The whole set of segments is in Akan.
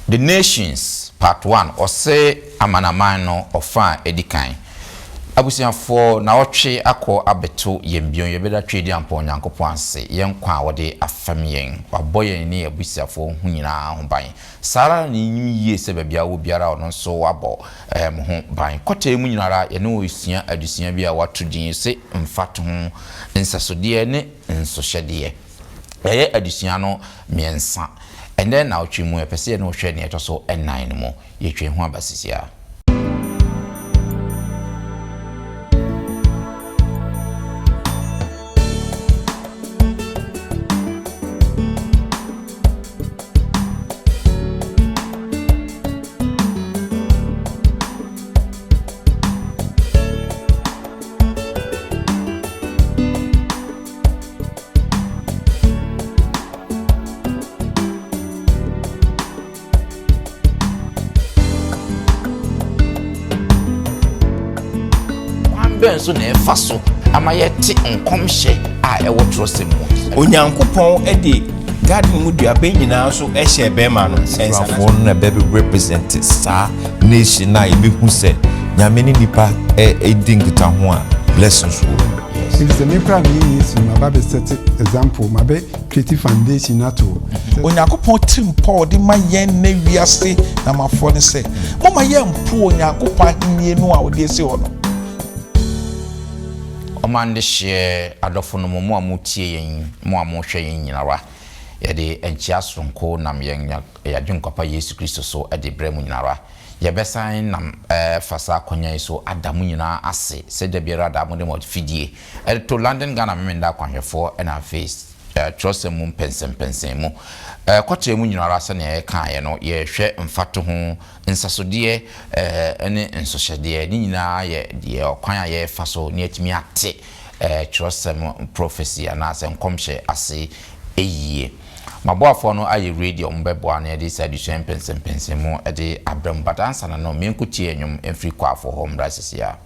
The Nations, Part 1, Ɔse Amanaman no Ɔfã a Edi Kan. Abusuafoɔ, naɔtwe akɔ abɛto yɛn bio, yɛbɛda Tweediampɔn Nyankopɔn ase, yɛn nkwa a ɔde afɛm yɛn, wabɔ yɛn ne yɛn abusuafoɔ ho nyinaa ho ban. Saa ara na yɛnim yie sɛ baabi a wowɔ biara ɔno nso wabɔ mo ho ban. Kɔta yi mu nyinara yɛne wo resua adesua bi a wɔato din se Mfatoho, Nsɛsodeɛ ne Nsohyɛdeɛ. Yɛayɛ adesua no mmiɛnsa. Ɛnnɛ nnawɔtwe mu yɛpɛ sɛ yɛne wo hwɛ nea ɛtɔ so nnan no mu. Yɛtwa yɛn ho aba sisi ara. Kwan bɛn so na ɛfa so ama yɛte nkɔmhyɛ a ɛwɔ twerɛsɛm mu? Onyankopɔn de garden mu duaba nyinaa nso hyɛɛ bɛrima no nsa. Asrafoɔ no na ɛbɛ represent saa nation no a yɛbɛhu sɛ Nyame ne nipa ɛdi nkitaho a blessings wɔ mu. Yes. Sɛ me koraa meyɛ Yesu maba bɛ set example mabɛ create foundation ato hɔ. Onyankopɔn tirimpɔ a ɔde ma yɛn nnɛ wiase namafoɔ ne sɛ, momma yɛmpo Onyankopɔn ahennie no a ɔde asi hɔ no. Ɔman dehyeɛ adɔfo nom, mo a motie yɛn, mo a mohwɛ yɛn nyinara, yɛde nkyea soronko nam yɛn Agyenkwa pa Yesu Kristo so de brɛ mo nyinara. Yɛbɛsan nam fa saa akwanya yi so ada mo nyinaa ase sɛ da biara da mode mo afidie de to London Ghana Memenda Akwanhwɛfoɔ na afei Twerɛsɛm mu mpɛnsɛmpɛnsɛn mu kɔkyerɛ mu nyinara sɛnea yɛkaeɛ no, yɛrehwɛ mfatoho, nsɛsodeɛ ne nsohyɛdeɛ, ne nyinaa yɛ deɛ ɔkwan a yɛrefa so na yɛatumi ate twerɛsɛm prophecy anaasɛ nkɔmhyɛ ase yie. M'aboafoɔ no ayɛ ready a wɔbɛboa na yɛde saa adesua yi mpɛnsɛmpɛnsɛn mu de abrɛ mo but ansa na no menkɔtie nnwom mfiri Kwaafo hɔ mmra sisi a.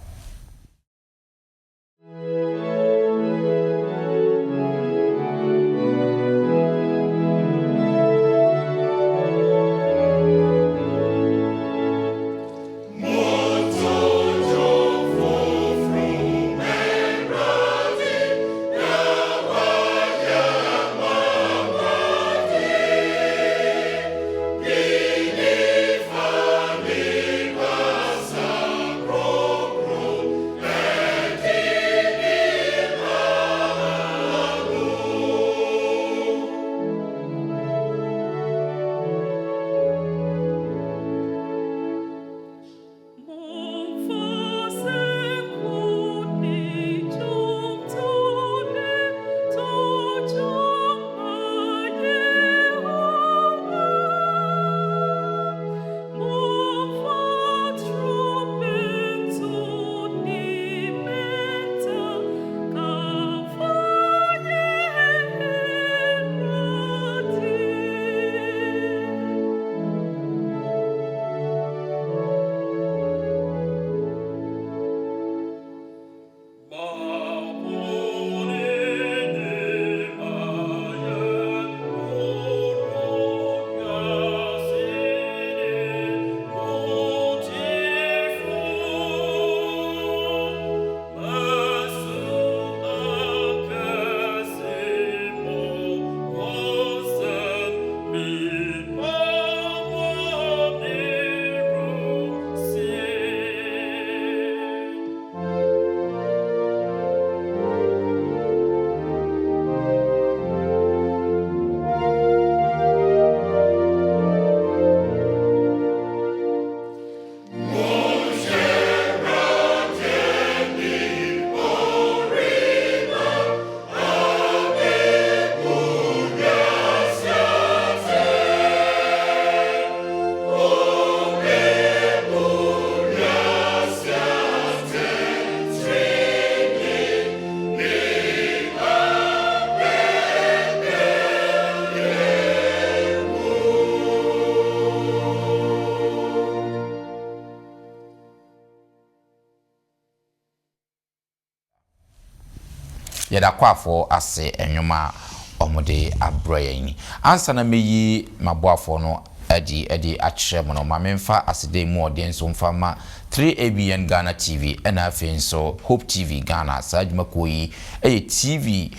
Yɛda Kwafoɔ ase nnwom a wɔde abrɛ yɛn yi. Ansa na mɛyi m'aboafoɔ no adi de akyerɛ mo no. Ma memfa aseda yi mu ɔden nso mfa mma 3ABN Ghana TV ɛna afei nso Hope TV Ghana. Saa adwumakuo yi yɛ TV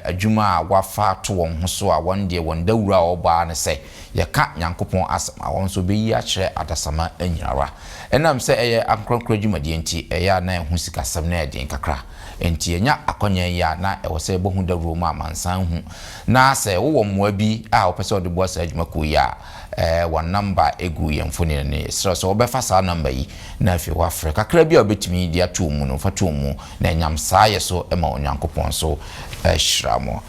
adwuma a wɔafa ato wɔn ho so a wɔn deɛ wɔn dawuro a wɔbɔ ara ne sɛ yɛka Nyankopɔn asɛm a wɔn nso bɛyi akyerɛ adasamma nyinara. Ɛnam sɛ ɛyɛ ankorankoro adwumadie nti ɛyɛ a na ɛho sikasɛm no yɛ den kakra. Enti yɛnya akwannya yi a na ɛwɔ sɛ yɛbɔ ho dawuro ma amansan hu. Na sɛ wowɔ mmoa bi a wopɛ sɛ wode boa saa adwumakuo yi a, wɔn nɔmba gu yɛn mfonini no. Yɛsrɛ wo sɛ wobɛfa saa nɔmba yi na afei woafrɛ. Kakra bi a wobɛtumi de ato mu no, fa to mu, na ɛnyam saa yɛ so ma Onyankopɔn nso hyira mo.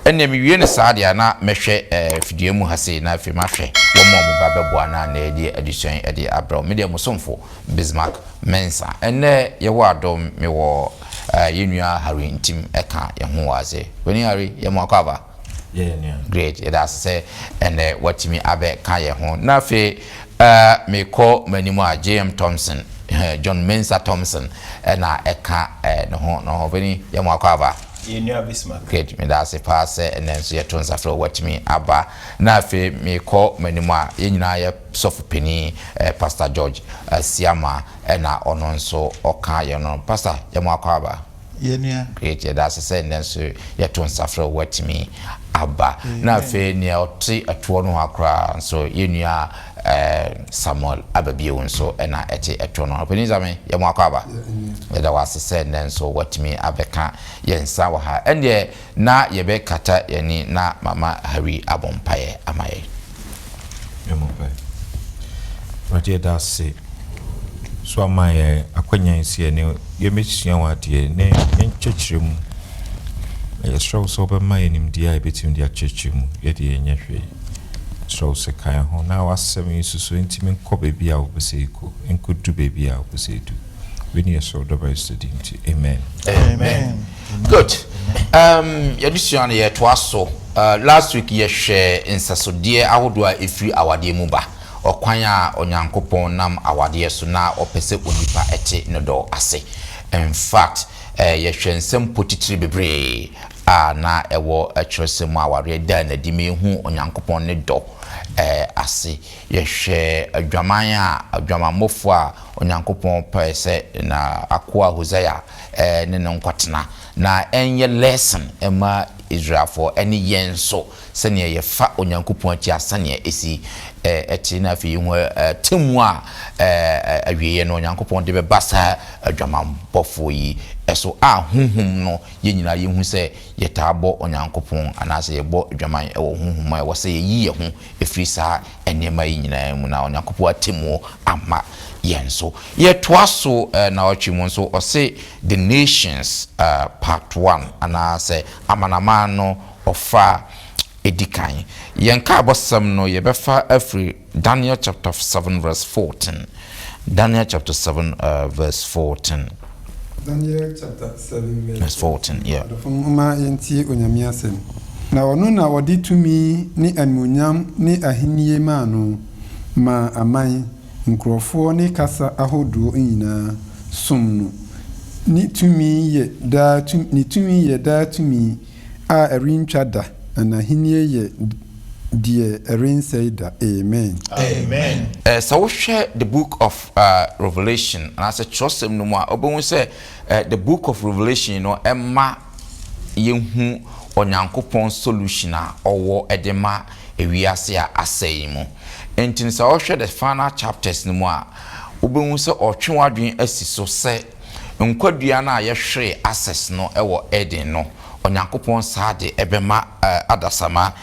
Ɛnneɛ mewie no saa deɛ a, na mɛhwɛ fidua mu ha sei na afei mahwɛ wɔn a wɔba bɛboa na na yɛde adesua yi de abrɛ wo. Me deɛ mo somfo Bismarck Mensah. Ɛnnɛ yɛwɔ adom, mewɔ yɛn nua Harry Ntim ka yɛn ho wɔ ase. Panin Harry, yɛ mo akwaaba. Great, yɛda ase sɛ ɛnnɛ watumi abɛ ka yɛn ho. Na afei mekɔ m'anim a, JM Thompson, John Mensah Thompson ɛna ɛka ne ho no. Panin, yɛ mo akwaaba. Yɛn nua Bismarck. Great, meda ase paa sɛ ɛnnɛ nso yɛto nsa frɛ wo watumi aba. Na afei mekɔ m'anim a, yɛn nyinaa yɛ sɔfo panin Pastor George Asiamah ɛna ɔno nso ɔka yɛn no. Pastor, yɛ mo akwaaba. Yɛ nua. Great, yɛda ase sɛ nnɛ nso yɛto nsa frɛ wo woatumi aba. Na afei nea ɔte ɛtoɔ no ha koraa nso yɛn nua Samuel aba bio nso ɛna ɛte ɛtoɔ no ha. Panin Same, yɛ mo akwaaba. Yɛda wo ase sɛ nnɛ nso woatumi abɛka yɛn nsa wɔ ha. Ɛndeɛ Na yɛbɛkata yɛn ani na mama Harry abɔ mpaeɛ ama yɛn. Yɛmmɔ mpaeɛ. Awurade yɛda ase so ama yɛn akwanya yi sɛ yɛne yɛmmɛsua wo adeɛ ne yɛnkyerɛkyerɛ mu. Na yɛsrɛ wo sɛ wobɛma yɛn nimdeɛ a yɛbɛtumi de akyerɛkyerɛ mu. Yɛde yɛnyɛ hwee. Yɛsrɛ wo sɛ ka yɛn ho na w'asɛm yi nso so ntumi nkɔ baabi a wopɛ sɛ ɛkɔ, nkɔdu baabi a wopɛ sɛ ɛdu. Wei ne yɛsrɛ wo dɔba Yesu din nti. Amen. Amen. Good. Um, yɛde sua no yɛtoa so. Last week yɛhwɛ nsɛsodeɛ ahodoɔ a ɛfiri awadeɛ mu ba. Ɔkwan a Onyankopɔn nam awadeɛ so na ɔpɛ sɛ onipa te ne dɔ ase. In fact, yɛhwɛ nsɛm potitire bebree a na ɛwɔ twerɛsɛm mu a awareɛ daa no adi ma yɛhu Onyankopɔn ne dɔ ase. Yɛhwɛ adwaman a adwamammɔfoɔ a Onyankopɔn pɛɛ sɛ n'akoa Hosea ne no nkɔtena, na ɛnyɛ lesson mma Israelfoɔ ne yɛn nso sɛdeɛ yɛfa Onyankopɔn akyi a sɛdeɛ ɛsi te, na afei yɛhu atemmuo a awieɛ no Onyankopɔn de bɛba saa adwamammɔfoɔ yi so a honhom no yɛn nyinaa yɛhu sɛ yɛtaa bɔ Onyankopɔn anaasɛ yɛbɔ adwaman wɔ honhom a ɛwɔ sɛ yɛyi yɛn ho firi saa nneɛma yi nyinaa mu na Onyankopɔn atemmuo ama yɛn so. Yɛtoa so nnawɔtwe mu nso, ɔse The Nations Part One anaasɛ Amanaman no Ɔfa a Ɛdi Kan. Yɛn nkaebɔsɛm no yɛbɛfa afiri Daniel chapter 7 verse 14. Daniel chapter 7 verse 14. Daniel chapter 7 verse 14, yeah. Adɔfo momma yɛntie Onyame asɛm. Na ɔno na ɔde tumi ne animuonyam ne ahennie maa no, maa aman, nkurɔfoɔ ne kasa ahodoɔ nyinaa som no. Ne tumi yɛ daa tu, ne tumi yɛ daa tumi a ɛrentwa da, na n'ahennie yɛ deɛ ɛrensɛe da. Amen. Amen. Sɛ wohwɛ the book of Revelation anaasɛ kyerɛwsɛm no mu a, wobɛhu sɛ the book of Revelation no ma yɛhu Onyankopɔn solution a ɔwɔ de ma ewiase a asɛe yi mu. Enti no sɛ wohwɛ the final chapters no mu a, wobɛhu sɛ ɔtwe w'adwene asi so sɛ nkwa dua no a yɛhweree access no wɔ Eden no, Onyankopɔn saa de ɛbɛma adasamma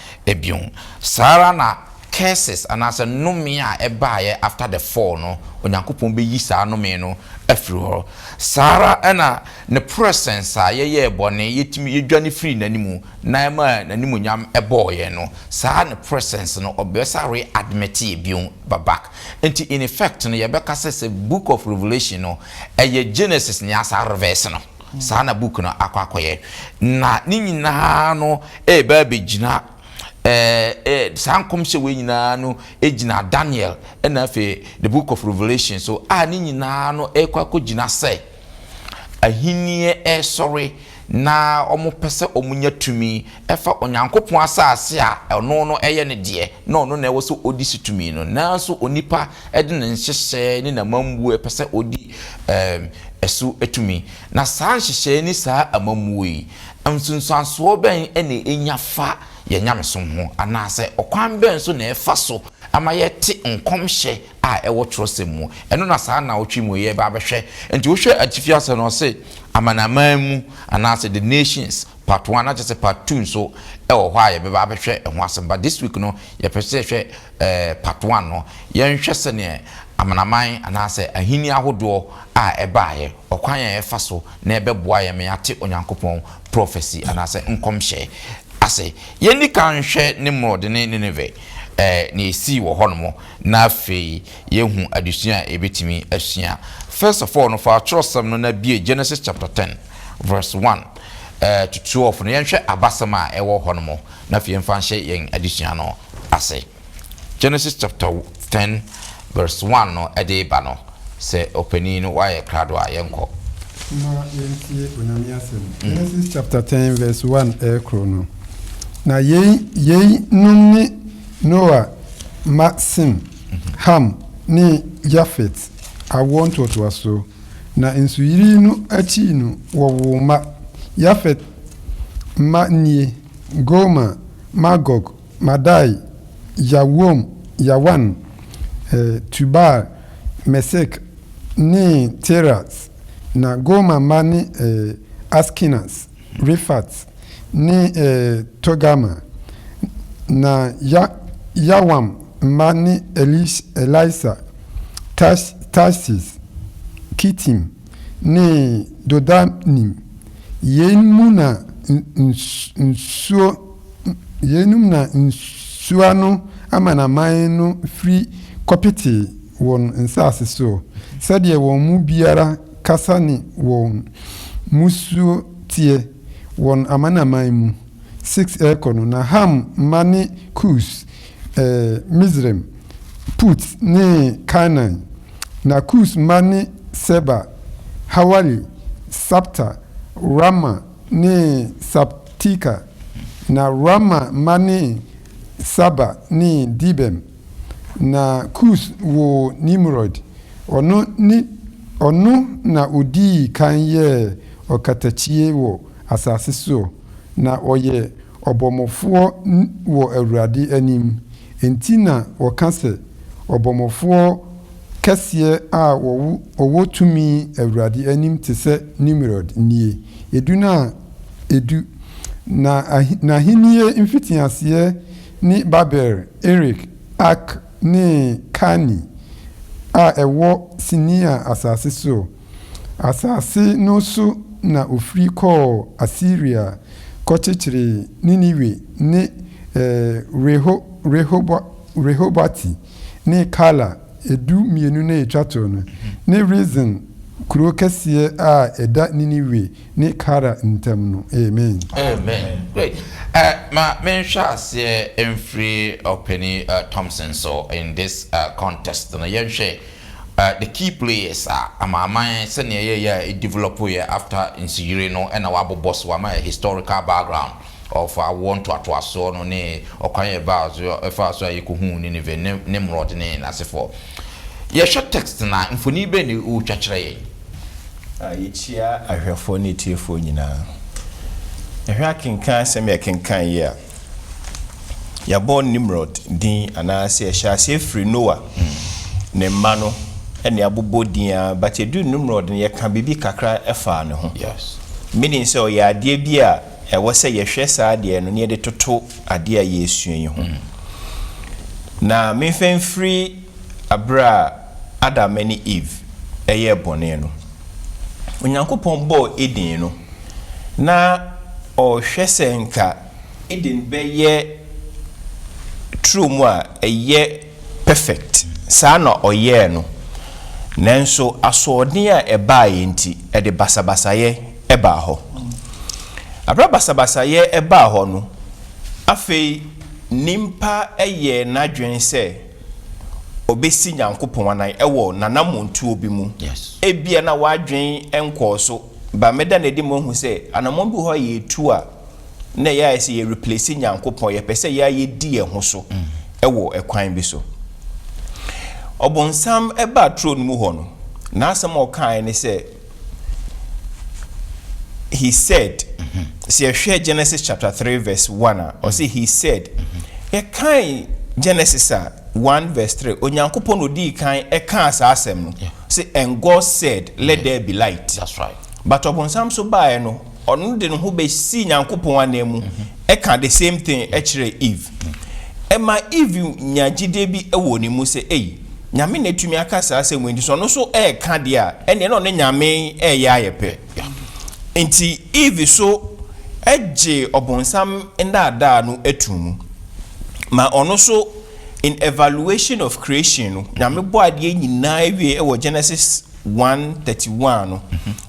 bio. Saa ara na curses anaasɛ nnome a ɛbaeɛ after the fall no, Onyankopɔn bɛyi saa nnome no afiri hɔ. Saa ara na Ne presence a yɛyɛɛ bɔne, yɛtumi yɛdwane firii N'animu na ɛmaa N'animuonyam bɔɔ yɛn no, saa Ne presence no ɔbɛsa re admit yɛ bio ba back. Nti in effect no yɛbɛka sɛ sɛ book of Revelation no ɛyɛ Genesis nea asa reverse no. Saa na book no akɔ akɔyɛ. Na ne nyinaa no ɛreba abɛgyina ɛɛ saa nkɔmhyɛ wei nyinaa no gyina Daniel ɛna afei the book of Revelation so a ne nyinaa no ɛrekɔ akɔgyina sɛ Ahenni resɔre na wɔpɛ sɛ wɔnya tumi fa Onyankopɔn asase a ɔno no yɛ ne deɛ na ɔno na ɛwɔ sɛ ɔdi so tumi no, nanso onipa de ne nhyehyɛɛ ne n'amammuo pɛ sɛ ɔdi ɛso tumi. Na saa nhyehyɛɛ ne saa amammuo yi, nsunsuansoɔ bɛn na ɛnya fa yɛn nyamesom ho, anaasɛ ɔkwan bɛn so na ɛfa so ma yɛte nkɔmhyɛ a ɛwɔ twerɛsɛm mu? Ɛno na saa nnawɔtwe mu yi yɛreba abɛhwɛ. Nti wohwɛ atifi asɛm no, ɔse amanaman mu anaasɛ the nations part one, na kyerɛ sɛ part two nso ɛwɔ hɔ a yɛbɛba abɛhwɛ ɛho asɛm. But this week no, yɛpɛ sɛ yɛhwɛ part one no, yɛnhwɛ sɛdeɛ amanaman anaasɛ ahenni ahodoɔ a ɛbaeɛ, ɔkwan a ɛfa so na ɛbɛboa yɛn ma yɛate Onyankopɔn prophecy anaasɛ nkɔmhyɛ ase. Yɛnni kan nhwɛ Nimrod ne Nineveh nea esii wɔ hɔnom, na afei yɛahu adesua a yɛbɛtumi asua. First of all no, fa twerɛsɛm no na bue Genesis chapter 10 verse 1 to 12 no, yɛnhwɛ abasɛm a ɛwɔ hɔnom, na afei yɛmfa nhyɛ yɛn adesua no ase. Genesis chapter 10 verse 1 no ɛde ba no, sɛ ɔpanin no wayɛ krado a, yɛnkɔ. Ma yɛntie Onyame asɛm. Genesis chapter 10 verse 1 ɛrekoro no, Na yei yeinom ne Noa mma Sem, Ham ne Yafet awoɔ ntoatoasoɔ. Na nsuyiri no akyi no wɔwoo mma. Yafet mma nie, Gomer, Magog, Madai, Yawom, Yawan, Tubal, Mesek ne Tiras. Na Gomer mma ne Askenas, Rifat ne Togarma. Na Yawam mma ne Elisa, Tarsis, Kitim ne Dodanim. Yei mu na nsuo Yeinom na nsuano amanaman no firi kɔpetee wɔn nsase soɔ, sɛdeɛ wɔn mu biara kasa ne wɔn mmusuo teɛ, wɔn amanaman mu. 6 rekɔ no, na Ham mma ne Kus, Misraim, Put ne Kanaan. Na Kus mma ne Seba, Hawali, Sabta, Rama ne Sabtika. Na Rama mma ne Saba ne Dibem. Na Kus woo Nimrod. Ɔno ne ɔno na odii kan yɛɛ ɔkatakyie wɔ asase soɔ, na ɔyɛ ɔbɔmmɔfoɔ wɔ Awurade anim. Enti na wɔka sɛ, Ɔbɔmmɔfoɔ kɛseɛ a ɔwɔ tumi Awurade anim te sɛ Nimrod nie. Edu no a edu. Na n'ahennie mfitiaseɛ ne Babel, Erek, Ak ne Kalne a ɛwɔ Sinear asase so. Asase no so na ɔfiri kɔɔ Asiria kɔkyekyeree Niniwe ne Rehoboti ne Kala, 12 no a ɛtwa toɔ no, ne Resen kuro kɛseɛ a ɛda Niniwe ne Kala ntam no. Amen. Amen. Great. Uh, ma menhwɛ aseɛ mfiri ɔpani Thompson so in this contest no. Yɛnhwɛ the key players a amanaman sɛnea ɛyɛyɛ a ɛdevelop yɛ after nsuyiri no, ɛna wabobɔ so ama yɛ historical background of awoɔ ntoatoasoɔ no ne ɔkwan yɛ baa so ɛfaa so a yɛkɔhuu Nineveh ne Nimrod ne n'asefoɔ. Yɛhwɛ text na mfoni bɛn na ɛretwa kyerɛ yɛn? Yɛkyia ahwɛfoɔ ne atiefoɔ nyinaa. Yɛhwɛ akenkan asɛm yɛkenkan yi a, yɛabɔ Nimrod din anaasɛ yɛhyɛ aseɛ firi Noah ne mma no ɛne abobɔ din a, but yɛduru Nimrod no, yɛka biribi kakra ɛfaa ne ho. Meaning sɛ ɔyɛ adeɛ bi a ɛwɔ sɛ yɛhwɛ saa adeɛ no na yɛde toto adeɛ a yɛresua yi ho. Na memfa mfiri aberɛ a Adam ne Eve ɛyɛɛ bɔne no. Onyankopɔn bɔɔ Eden no, na ɔrehwɛ sɛ nka Eden bɛyɛ turo mu a ɛyɛ perfect. Saa na ɔyɛɛ no. Nanso asoɔden a ɛbaeɛ nti, ɛde basabasayɛ ɛbaa hɔ. Aberɛ basabasayɛ ɛbaa hɔ no, afei nimpa ɛyɛɛ n'adwene sɛ ɔbɛsi Nyankopɔn anan ɛwɔ n'anammɔntuo bi mu. Ebia na w'adwene nkɔɔ so. Ba mɛda no adi ma woahu sɛ anammɔn bi wɔ hɔ a yɛtu a na ɛyɛ ayɛ sɛ yɛ replace Nyankopɔn, yɛpɛ sɛ yɛ a yɛdi yɛn ho so wɔ ɛkwan bi so. Ɔbonsam baa turo no mu hɔ no, n'asɛm a ɔkaeɛ ne sɛ, he said, sɛ yɛhwɛ Genesis chapter 3 verse 1 a, ɔse he said, yɛkae Genesis a 1 verse 3, Onyankopɔn na odii kan ɛkaa saa asɛm no, sɛ and God said, let there be light. That's right. But ɔbonsam so baeɛ no, ɔno de ne ho bɛsii Nyankopɔn anan mu ɛka the same thing ɛkyerɛ Eve. Ɛma Eve nya gyidie bi wɔ ne mu sɛ, ei, Nyame na atumi aka saa asɛm wei nti sɛ ɔno nso ɛreka deɛ a, ɛnneɛ na ɔne Nyame ɛreyɛ ayɛ pɛ. Nti Eve so gyee ɔbonsam nnaadaa no too mu. Ma ɔno nso in evaluation of creation no, Nyame bɔ adeɛ nyinaa wie wɔ Genesis 1:31 no,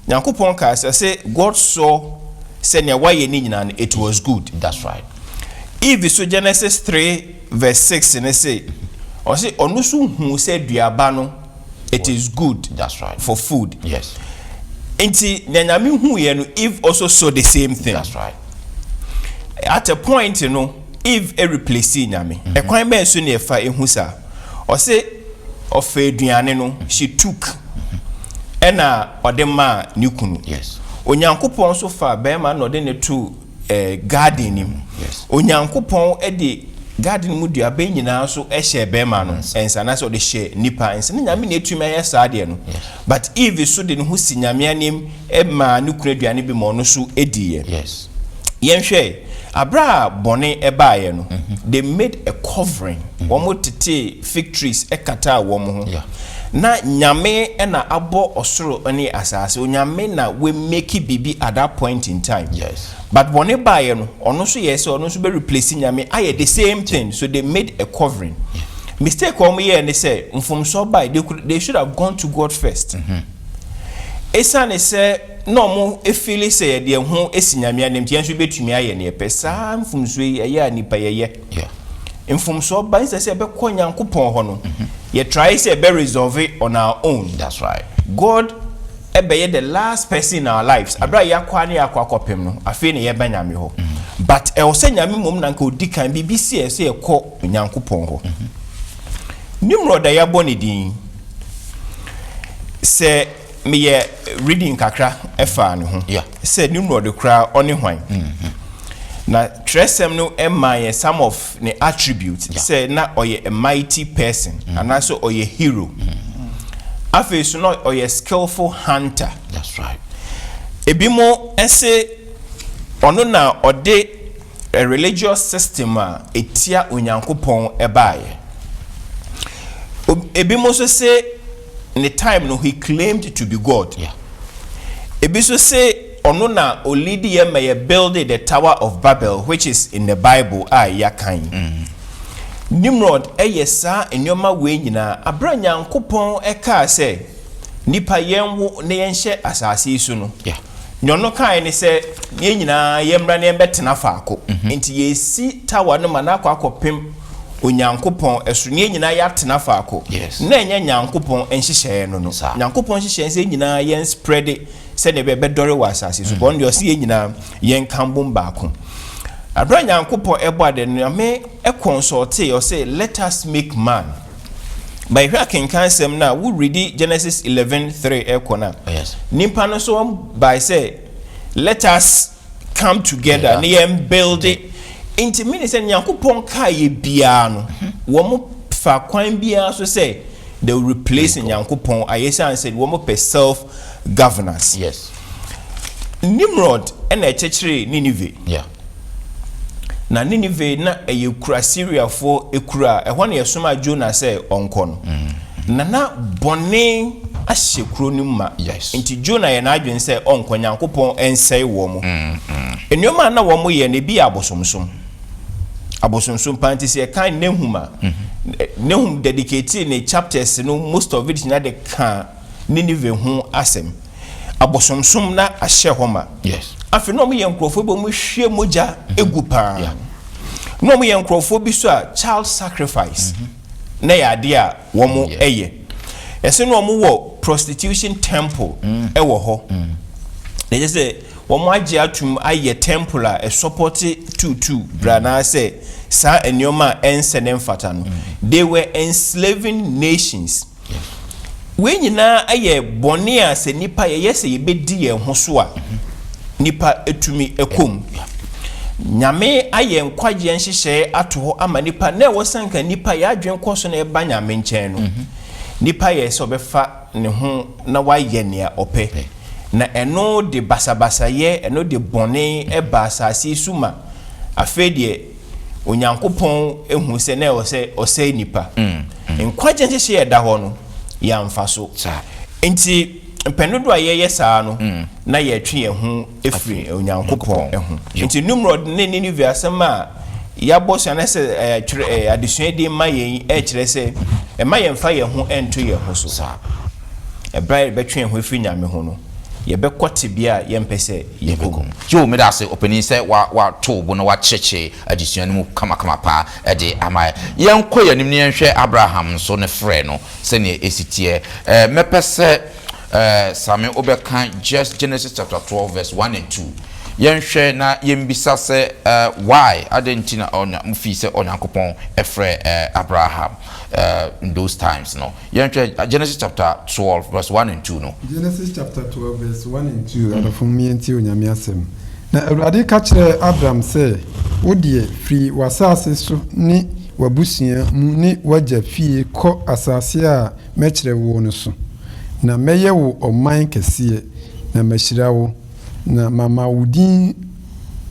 Nyankopɔn kaa sɛ, sɛ God saw sɛ nea wayɛ ne nyinaa no, it was good. That's right. Eve so Genesis 3 verse 6 ne se, ɔse ɔno nso huu sɛ duaba no, it is good That's right. for food. Yes. Nti nea Nyame huiɛ no, Eve also saw the same thing. That's right. At a point no, Eve replace Nyame. Ɛkwan bɛn so ne ɛfa ehu saa? Ɔse ɔfa aduane no, she took, ɛna ɔde maa ne kunu. Yes. Onyankopɔn nso fa bɛrima na ɔde ne to garden nim. Yes. Onyankopɔn de garden mu duaba nyinaa nso hyɛ bɛrima no nsa, anaasɛ ɔde hyɛ nipa nsa. Ne Nyame na etumi ayɛ saa deɛ no. Yes. But Eve so de ne ho si Nyame anim maa ne kunu aduane bi ma ɔno nso diiɛ. Yes. Yɛnhwɛ, abere a bɔne ɛbaeɛ no, they made a covering. Wɔn tete fig trees ɛkataa wɔn ho. Na Nyame na abɔ ɔsoro ne asase. Onyame na we make biribi at that point in time. Yes. But bɔne baeɛ no, ɔno nso yɛ sɛ ɔno nso bɛ replace Nyame ayɛ the same thing. So they made a covering. Mistake a wɔn yɛɛ ne sɛ mfomsoɔ baeɛ, they should have gone to God first. Esiane sɛ na wɔn efili sɛ yɛde yɛn ho esi Nyame anim nti yɛn nso bɛtumi ayɛ nea yɛpɛ. Saa mfomsoɔ yi ɛyɛ a nipa yɛyɛ. Mfomsoɔ ba nsɛ sɛ yɛbɛkɔ Nyankopɔn hɔ no, yɛ try sɛ yɛbɛ resolve it on our own. That's right. God ɛbɛyɛ the last person in our lives. Abere a yɛakɔ a ne yɛakɔ akɔpem no, afei na yɛba Nyame hɔ. But ɛwɔ sɛ Nyame mmom na nka odi kan, biribi si a ɛsɛ sɛ yɛkɔ Nyankopɔn hɔ. Nimrod a yɛabɔ ne din, sɛ meyɛ reading kakra ɛfaa ne ho, sɛ Nimrod koraa ɔne hwan. Na twerɛsɛm no maa yɛn some of ne attributes, sɛ na ɔyɛ a mighty person, anaasɛ ɔyɛ hero. Afei so na ɔyɛ skillful hunter. That's right. Ebi mo ɛse ɔno na ɔde a religious system a etia Onyankopɔn ɛbaeɛ. Ebi mo nso se ne time no he claimed to be God. Ebi nso se ɔno na olidi yɛ ma yɛ build the Tower of Babel, which is in the Bible a yɛakan. Nimrod ɛyɛ saa nneɛma wei nyinaa abere a Nyankopɔn ɛkaa sɛ nipa yɛn wo na yɛnhyɛ asase yi so no. Nea ɔno kae ne sɛ yɛn nyinaa yɛmmra na yɛmbɛtena faako. Nti yɛsi tower no ma no akɔ akɔpem Onyankopɔn ɛso na yɛn nyinaa yɛatena faako. Na ɛnyɛ Nyankopɔn nhyehyɛeɛ no. Nyankopɔn nhyehyɛeɛ sɛ yɛn nyinaa yɛn spread sɛdeɛ ɛbɛdɔre wɔ asase so. Bɔn deɛ ɔsɛ yɛn nyinaa yɛnka mbom baako. Abere a Nyankopɔn ɛbɔ ade no, Nyame ɛconsultee, ɔsɛ let us make man. But yɛhwɛ akenkan asɛm no a, wo read Genesis 11:3 ɛkɔ no a, nipa no nso wɔn bae sɛ let us come together ne yɛn build it. Nti mene sɛ Nyankopɔn kaa yɛ biara no, wɔn fa kwan biara so sɛ they will replace Nyankopɔn ayɛ sɛ sɛ wɔn pɛ self governance. Nimrod ɛna ɛkyekyere Nineveh. Na Nineveh na ɛyɛ kura Syriafoɔ ekura, ɛhɔ na yɛsoma Jonah sɛ ɔnkɔ no. Na na bɔne ahyɛ kuro no mu ma. Nti Jonah yɛ n'adwene sɛ ɔnkɔ, Nyankopɔn nsɛe wɔn mo. Nneɛma a na wɔn yɛ no ebi yɛ abosomsom. Abosomsom paa. Nti sɛ yɛkan Nahum a, Nahum dedicate ne chapters no, most of it nyinaa de ka Nineveh ho asɛm. Abosomsom na ahyɛ hɔ ma. Afei na wɔn yɛ nkurɔfoɔ bi a wɔn hwie mogya egu paa. Na wɔn yɛ nkurɔfoɔ bi so a child sacrifice na yɛ adeɛ a wɔn yɛ. Ɛsɛ na wɔn wɔ prostitution temple ɛwɔ hɔ. Na ɛkyerɛ sɛ wɔagye atom ayɛ temple a ɛsɔpɔte tuutuu bra anaasɛ saa nneɛma a ɛnsɛ ne mfata no. They were enslaving nations. Wei nyinaa yɛ bɔne a sɛ nnipa yɛyɛ sɛ yɛbɛdi yɛn ho so a, nnipa tumi kɔ mu. Nyame ayɛ nkwagyeɛ nhyehyɛeɛ ato hɔ ama nnipa na ɛwɔ sɛ nka nnipa yɛn adwene kɔ so na ɛba Nyame nkyɛn no, nnipa yɛ sɛ ɔbɛfa ne ho na wayɛ nea ɔpɛ. Na ɛno de basabasayɛ, ɛno de bɔne ba asase yi so ma afei deɛ Onyankopɔn hu sɛ na ɛwɔ sɛ ɔsɛe nnipa. Nkwagye nhyehyɛe a ɛda hɔ no, yɛamfa so. Enti, mpɛn dodoɔ a yɛyɛ saa no, na yɛretwe yɛn ho afiri Onyankopɔn ho. Enti, Nimrod ne Nineveh asɛm a yɛabɔ so anaasɛ twerɛ adesua yi de ma yɛn yi kyerɛ sɛ, mma yɛmfa yɛn ho nto yɛn ho so. Ɛberɛ a yɛbɛtwe yɛn ho afiri Nyame ho no, yɛbɛkɔ tebea a yɛmpɛ sɛ yɛkɔ mu. Yoo meda ase ɔpanin sɛ wa wa to wo bo na wakyerɛkyerɛ adesua no mu kamakama paa de ama yɛn. Yɛnkɔ yɛn anim na yɛnhwɛ Abraham nso ne frɛ no sɛnea ɛsi teɛ. Eh, mɛpɛ sɛ eh, Same wobɛka just Genesis chapter 12 verse 1 and 2. Yɛnhwɛ na yɛmbisa sɛ eh, why, adɛn nti na ɔnya, mofii sɛ Onyankopɔn frɛɛ eh, Abraham eh, in those times no. Yɛnhwɛ Genesis chapter 12 verse 1 and 2 no. Genesis chapter 12 verse 1 and 2, Adɔfo mom yɛntie Onyame asɛm. Na Awurade ka kyerɛɛ Abram sɛ, Wo deɛ, firi w'asase so ne w'abusua mu ne w'agya fie kɔ asase a mɛkyerɛ wo no so. Na mɛyɛ wo ɔman kɛseɛ, na mahyira wo, na mama wo din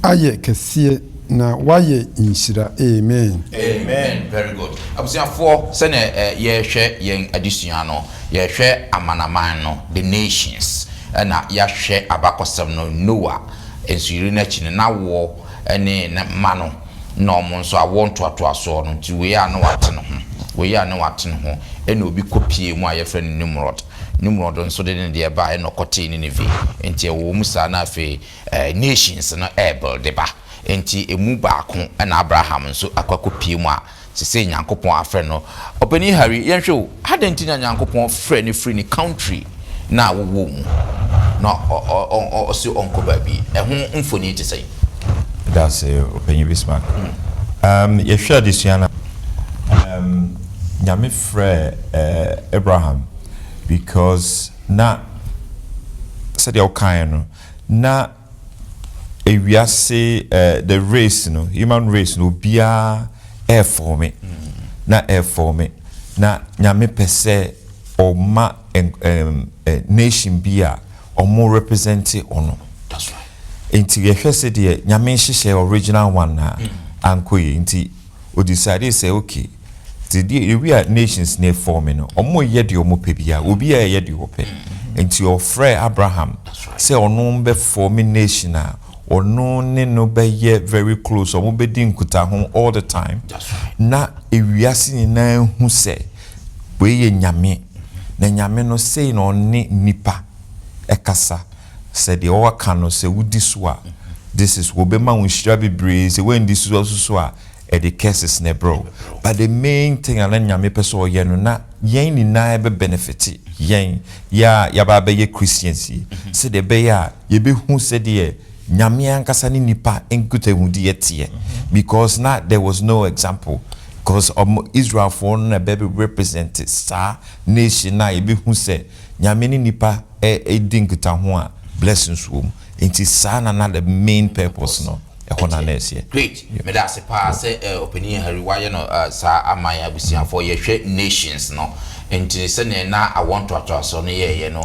ayɛ kɛseɛ, na woayɛ nhyira. Amen. Amen very good abusuafoɔ sɛdeɛ yɛrehwɛ yɛn adesua no yɛrehwɛ amanaman no the nations ɛna yɛahwɛ abakɔsɛm no Noah nsuyiri no akyi no n'awoɔ ne ne mma no na wɔn nso awoɔ ntoatoasoɔ no nti wei a na wate ne ho wei a na wate ne ho ɛna obi kɔ pie mu a yɛfrɛ no Nimrod Nimrod nso de ne deɛ baeɛ na ɔkɔtee Nineveh nti ɛwɔ mu saa na afei nations no rebuilde ba. Enti emu baako na Abraham nso akɔ akɔpue mu a sesei Nyankopɔn afrɛ no. Ɔpanin Harry, yɛnhwɛ o, adɛn nti na Nyankopɔn frɛɛ no firi ne country no a wɔwɔ mu na ɔse ɔnkɔ baabi? Ɛho mfoni te sɛn? Meda ase, Ɔpanyin Bismarck. Um, yɛhwɛ adesua no a, um, Nyame frɛɛ uh, Abraham because na sɛdeɛ wokaeɛ no, na ewiase eh, the race no, human race no, obiara ɛɛfɔɔme, na ɛɛfɔɔme, na Nyame pɛ sɛ ɔma eh, nation bi a ɔmo represente ɔno. Nti yɛhwɛ sɛ deɛ Nyame nhyehyɛ original one na ankɔ yie, nti o decide sɛ okay, Nti deɛ ewi a nations no ɛfɔɔme no, ɔmo yɛ deɛ ɔmo pɛ biara, obiara ɛyɛ deɛ ɔpɛ. Nti ɔfrɛɛ Abraham sɛ ɔno bɛ fɔɔme nation a ɔno ne no bɛyɛ very close, ɔmo bɛdi nkutaho all the time, na ewiase nyinaa ahu sɛ wei yɛ Nyame, na Nyame no sei na ɔne nnipa ɛkasa, sɛ deɛ ɔka no sɛ wodi so a, this is, wɔbɛma wo nhyira bebree, sɛ woandi so nso so a, ɛde curses na ɛbrɛ wo but the main thing a na Nyame pɛ sɛ ɔyɛ no na yɛn nyinaa ɛbɛ benefit yɛn yɛ a yɛaba abɛyɛ Christians yi sɛdeɛ ɛbɛyɛ a yɛbɛhu sɛdeɛ Nyame ankasa ne nipa nkutahudiɛ teɛ because na there was no example because ɔmo Israelfoɔ no na ɛbɛ represent saa nation no a yɛbɛhu sɛ Nyame ne nipa ɛdi nkutaho a blessings wɔ mu nti saa na na the main purpose no ɛhɔ na na ɛseɛ. Great, meda ase paa sɛ Ɔpanin Harry wayɛ no saa ama yɛn abusuafoɔ. Yɛhwɛ nations no nti sɛdeɛ na awoɔ ntoatoasoɔ no yɛɛyɛ no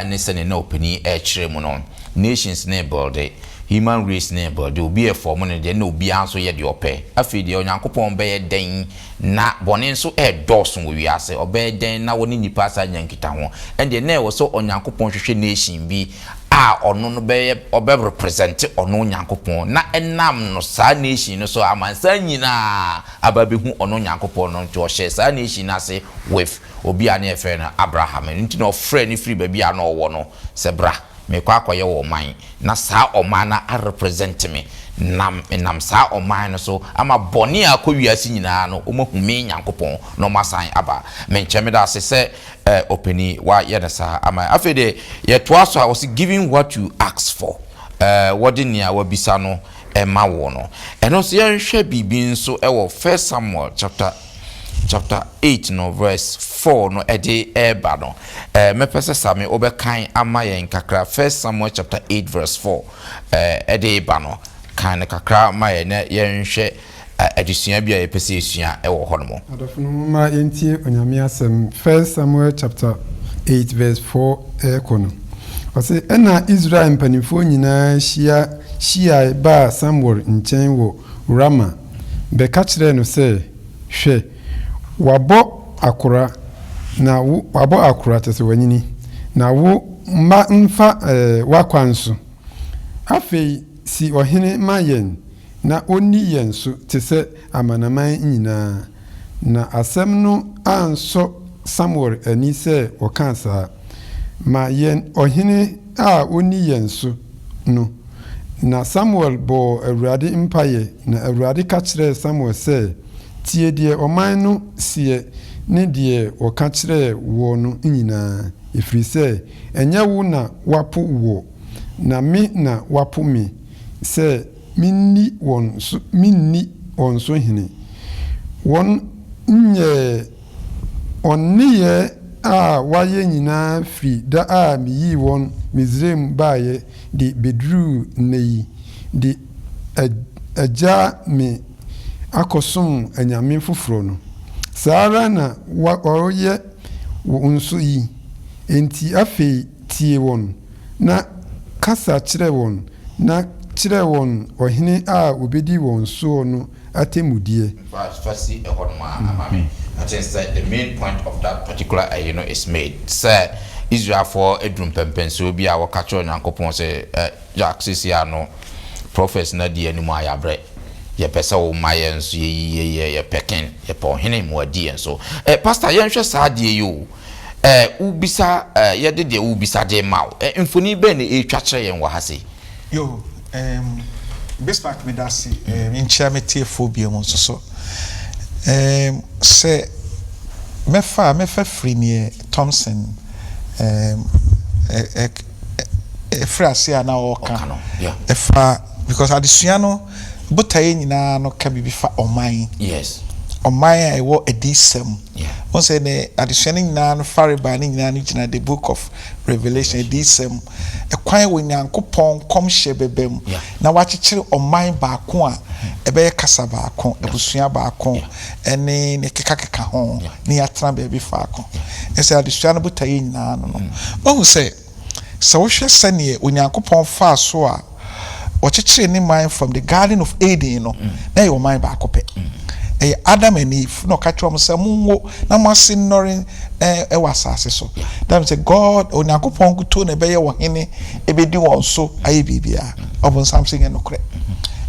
ne sɛdeɛ na ɔpanin ɛrekyerɛ mu no, nations no rebuilde, human race no rebuilde, obi refɔɔmo ne deɛ na obiara nso yɛ deɛ ɔpɛ. Afei deɛ Onyankopɔn bɛyɛ dɛn na bɔne nso redɔɔso wɔ wiase, ɔbɛyɛ dɛn na wɔne nnipa asan anya nkitaho? Ɛndeɛ na ɛwɔ sɛ Onyankopɔn hwehwɛ nation bi a ɔno no bɛyɛ ɔbɛ represent ɔno Nyankopɔn na ɛnam no saa nation no so amansan nyinaa aba abɛhu ɔno Nyankopɔn no nti ɔhyɛɛ saa nation no ase with obi a ne yɛfrɛ no Abraham ɛno nti na ɔfrɛɛ no firi baabi a na ɔwɔ no sɛ bra. Merekɔ akɔyɛ wo ɔman, na saa ɔman no arepresent me, na menam saa ɔman no so ama bɔne a akɔ wiase nyinaa no, wɔahu me Nyankopɔn, na wɔasan aba me nkyɛn. Meda ase sɛ eh, ɔpanin, woayɛ no saa ama yɛn. Afei deɛ, yɛtoa so a, wɔse giving what you ask for, eh, wɔde nea woabisa no ma wo no. Ɛno nso yɛnhwɛ biribi nso wɔ First Samuel chapter chapter 8 no verse 4 no ɛde ɛreba no. Eh, mɛpɛ sɛ Same wobɛkan ama yɛn kakra. First Samuel chapter 8 verse 4 eh, ɛde ba no. Kan no kakra ma yɛn na yɛnhwɛ eh, adesua bi a yɛpɛ sɛ yɛsua wɔ hɔ nom. Adɔfo no momma yɛntie Onyame asɛm First Samuel chapter 8 verse 4 rekɔ no. Ɔse, Ɛnna Israel mpanimfoɔ nyinaa hyia hyiae baa Samuel nkyɛn wɔ Rama bɛka kyerɛɛ no sɛ, Hwɛ, woabɔ akora, na wo, woabɔ akora, kyerɛ sɛ wanyini, na wo mma mfa w'akwan so. Afei si ɔhene ma yɛn na ɔnni yɛn so te sɛ amanaman nyinaa. Na asɛm no ansɔ Samuel ani sɛ wɔkaa saa. Ma yɛn ɔhene a ɔnni yɛn so no. Na Samuel bɔɔ Awurade mpaeɛ, na Awurade ka kyerɛɛ Samuel sɛ, Tie deɛ ɔman no seɛ ne deɛ wɔka kyerɛɛ woɔ no nyinaa, ɛfiri sɛ ɛnyɛ wo na wɔapo woɔ, na me na wɔapo me sɛ menni wɔn so menni wɔn so hene. Wɔn nyɛɛ wɔn nneyɛɛ a wɔayɛ nyinaa firi da a meyii wɔn Misraim baeɛ de bɛduruu nnɛ yi, de agya me akɔsom anyame foforɔ no. Saa ara na wɔreyɛ wo nso yi. Enti afei tie wɔn, na kasa kyerɛ wɔn, na kyerɛ wɔn ɔhene a ɔbɛdi wɔn soɔ no atemmudeɛ. Fa fa si ɛhɔ nom ara ama me. I think sɛ the main point of that particular ɛyi no is made sɛ Israelfoɔ aduru mpɛnpɛnsoɔ bi a wɔka kyerɛ Onyankopɔn sɛ eh, Jack seesei ara no prophets no adi anim a yɛabrɛ. Yɛpɛ sɛ wo ma yɛn nso yɛyi yɛ yɛ yɛpɛ king, yɛpɛ ɔhene ma wadi yɛn so. Eh, Pastor yɛnhwɛ saa adeɛ yi o. Eh, wobisa eh, yɛde deɛ wobisa de ma wo. Eh, mfoni bɛn na ɛretwa kyerɛ yɛn wɔ ha sei? Yo, um, Bismarck medase, um, nkyia me tiefoɔ bio mu nso so. Um, sɛ mɛfa a, mɛfa firi neɛ Thompson um, ɛfiri ase a na ɔreka ɛfa because adesua no botaeɛ nyinaa no ka biribi fa ɔman. Yes. Ɔman a ɛwɔ adiyisɛm. Wɔn sɛ ne adesua no nyinaa no farebae no nyinaa no gyina the book of Revelation adiyisɛm. Ɛkwan wɔ Nyankopɔn nkɔmhyɛ bɛba mu na wakyekyere ɔman baako a ɛbɛyɛ kasa baako, abusua baako ɛne ne kekakeka ho ne yɛatena baabi faako. Ɛsɛ adesua no botaeɛ nyinaa no no. Wahu sɛ Sɛ wohwɛ sɛdeɛ Onyankopɔn faa so a ɔkyekyeree ne man from the Garden of Eden no, na ɛyɛ ɔman baako pɛ. Ɛyɛ Adam and Eve na ɔka kyerɛ wɔn sɛ monwo na mo ase nnɔre wɔ asase so. That means sɛ God, Onyankopɔn nkutoo na ɛbɛyɛ ɔhene, ɛbɛdi wɔn so ayɛ biribiara. Ɔbonsam sɛ nyɛ nokorɛ.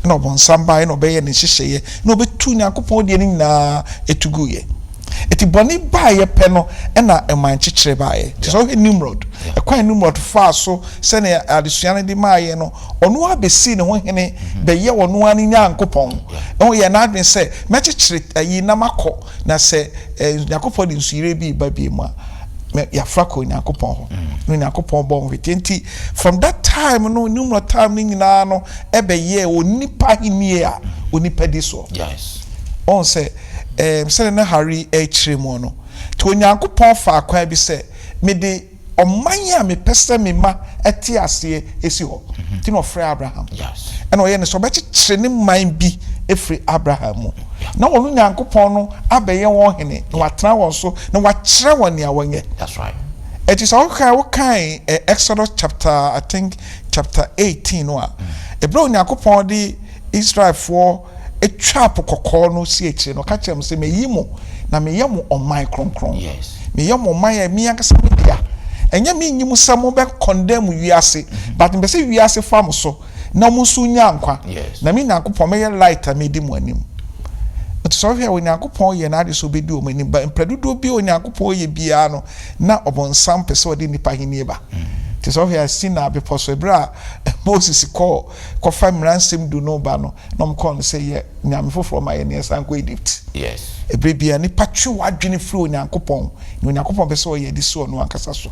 Ɛna ɔbonsam baeɛ na ɔbɛyɛ ne nhyehyɛeɛ na ɔbɛtu Onyankopɔn deɛ no nyinaa ɛtu guiɛ. Enti bɔne baeɛ pɛ no na ɛmaa nkyekyerɛ baeɛ. Nti sɛ wohwɛ Nimrod, ɛkwan a Nimrod faa so sɛdeɛ adesua no de maeɛ no, ɔno ara bɛsii ne ho hene bɛyɛ ɔno ara ne Nyankopɔn. Ɛho yɛɛ n'adwene sɛ, mɛkyekyere ayi na makɔ, na sɛ Nyankopɔn de nsuyire bi reba bio mu a, yɛafra kɔ Onyankopɔn hɔ. Na Onyankopɔn bɔɔ ho hwete. Enti from that time no, Nimrod time no nyinaa no, ɛbɛyɛɛ onipa ahennie a onipa di soɔ. Woahu sɛ Ɛɛm, sɛdeɛ na Harry rekyerɛ mu no, nti Onyankopɔn faa kwan bi sɛ, Mede ɔman a mepɛ sɛ me mma te aseɛ si hɔ. Nti na ɔfrɛɛ Abraham. Ɛna ɔyɛɛ no sɛ ɔbɛkyekyere ne man bi afiri Abraham mu, na ɔno Nyankopɔn no abɛyɛ wɔn hene, na watena wɔn so, na wakyerɛ wɔn nea wɔnyɛ. Ɛnti sɛ wokan, wokan Exodus chapter, I think chapter 18 no a, ɛberɛ a Onyankopɔn de Israelfoɔ twaa Po Kɔkɔɔ no si akyire no, ɔka kyerɛɛ wɔn sɛ, Mayi mo, na meyɛ mo ɔman kronkron. Meyɛ mo ɔman a me ankasa me dea. Ɛnyɛ menyi mo sɛ mobɛ condemn wiase, but mepɛ sɛ wiase fa mo so na mo nso nya nkwa. Na me Nyankopɔn, mɛyɛ light a medi mo anim. Nti sɛ wohwɛ a, Onyankopɔn yɛ n'ade sɛ ɔbɛdi wɔn anim, but mprɛ dodoɔ bi a Onyankopɔn yɛ biara no, na ɔbonsam pɛ sɛ ɔde nnipa ahennie ba. Nti sɛ wohwɛ a Sinai bepɔ so, ɛberɛ a Moses kɔɔ kɔfa mmara nsɛm du no ba no, na wɔn kɔɔ no sɛ yɛ nyame foforɔ ma yɛn na yɛsan kɔ Egypt. Yes. Ɛberɛ biara nipa twe w'adwene firi Onyankopɔn, nea Onyankopɔn pɛ sɛ ɔyɛ de si ɔno ankasa so.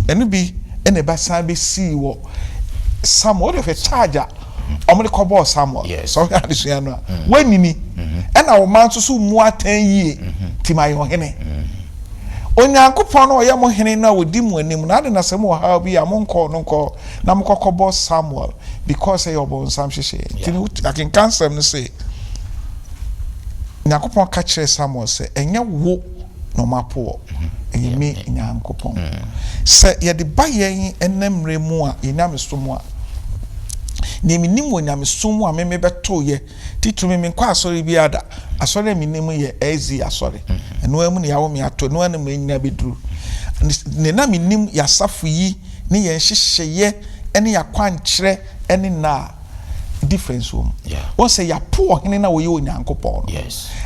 Ɛno bi na ɛba san bɛsii wɔ Samuel, wode hwɛ charge a wɔde kɔbɔɔ Samuel. Yes. Sɛ wohwɛ adesua no a, woanyini, ɛna wo mma nso so mmu atɛn yie, nti ma yɛ ɔhene. Onyankopɔn no a ɔyɛ mo hene no a ɔdi mo anim no, adɛn na sɛ mowɔ haw bi a monkɔ ɔno nkɔ na mokɔkɔbɔ Samuel because ɛyɛ ɔbonsam nhyehyɛeɛ. Nti no akenkan nsɛm no se, Nyankopɔn ka kyerɛɛ Samuel sɛ, Ɛnyɛ wo na wɔapo wɔ, ɛyɛ me Nyankopɔn. Sɛ yɛde ba yɛn ɛnnɛ mmerɛ mu a, yɛn nyamesom a, deɛ menim wɔ nyamesom mu a me mebɛtoeɛ, titiri me menkɔ asɔre biara da, asɔre a menim yɛ SDA asɔre, ɛno ara mu na yɛawo me ato, ɛno ara na manyini abɛduru. Deɛ na menim yɛn asafo yi ne yɛn nhyehyɛeɛ ne yɛn akwankyerɛ ne nna a, difference wɔ mu. Wɔn sɛ yɛapo ɔhene na wɔyɛ Onyankopɔn no.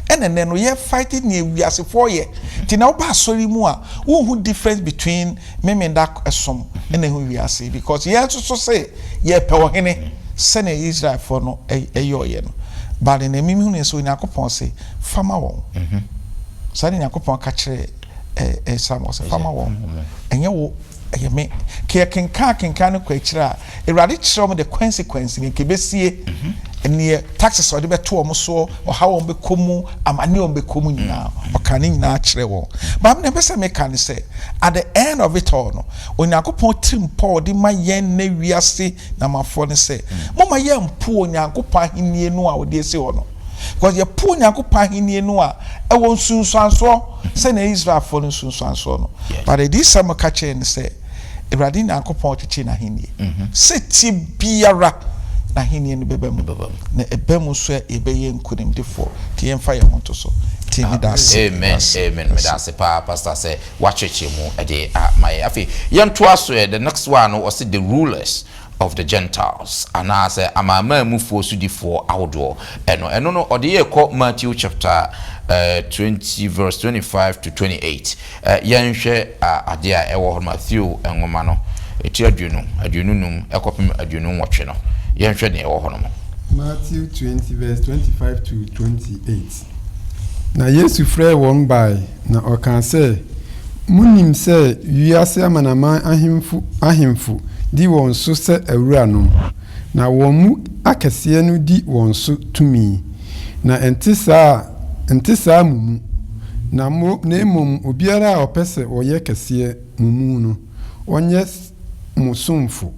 Ɛna ɛnɛ no yɛ fight nea wiasefoɔ yɛ. Nti na woba asɔre mu a wonhu difference between Memenda som ɛna ɛho wiase because yɛn nso so se yɛpɛ ɔhene sɛnea Israelfoɔ no ɛyɔɔyɛ no. But nea mimi hunu sɛ Onyankopɔn se fa ma wɔn. Saa na Onyankopɔn ka kyerɛɛ Samuel sɛ fa ma wɔn. Ɛnyɛ wo. Ɛyɛ me. Ka yɛkenkan akenkan no kɔ akyire a, Awurade kyerɛ wɔn the consequence, nea nka ɛbɛsie, neɛ taxes a ɔde bɛto wɔn soɔ, ɔhaw a wɔbɛkɔ mu, amane a wɔbɛkɔ mu nyinaa, ɔkaa ne nyinaa kyerɛɛ wɔn. But nea mepɛ sɛ meka ne sɛ, at the end of it all no, Onyankopɔn tirimpɔ a ɔde ma yɛn nnɛ wiase Namafoɔ ne sɛ, momma yɛmpo Onyankopɔn ahennie no a ɔde asi hɔ no. Because yɛpo Onyankopɔn ahennie no a, ɛwɔ nsunsuansoɔ sɛnea Israelfoɔ no nsunsuansoɔ no. But adiyisɛm ka kyerɛ yɛn sɛ, Awurade Nyankopɔn kyekyee n'ahennie. Sɛ tie biara, n'ahennie no bɛba mu. Na ɛba mu nso a, yɛbɛyɛ nkonimdifoɔ. Nti yɛmfa yɛn ho nto so. Nti meda ase. Amen, amen. Meda ase paa Pastor sɛ Woakyerɛkyerɛ mu de ama yɛn. Afei yɛntoa so ɛ, the next one no ɔse the rulers of the Gentiles anaasɛ amanamanmufoɔ sodifoɔ ahodoɔ ɛno. Ɛno no ɔde yɛn kɔ Matthew chapter 20 verse 25 to 28. Yɛnhwɛ adeɛ a ɛwɔ hɔ no, Matthew nwoma no ti aduonu, 25 kɔpem 28 no, yɛnhwɛ deɛ ɛwɔ hɔ nom. Matthew 20 verse 25 to 28. Na Yesu frɛɛ wɔn bae, na ɔkaa sɛ, Munim sɛ wiase amanaman ahemfo ahemfo di wɔn so sɛ awuranom, na wɔn mu akɛseɛ no di wɔn so tumi. Na ɛnte saa ɛnte saa mo mu, na mo na mmom obiara a ɔpɛ sɛ ɔyɛ kɛseɛ mo mu no, ɔnyɛ mo somfo,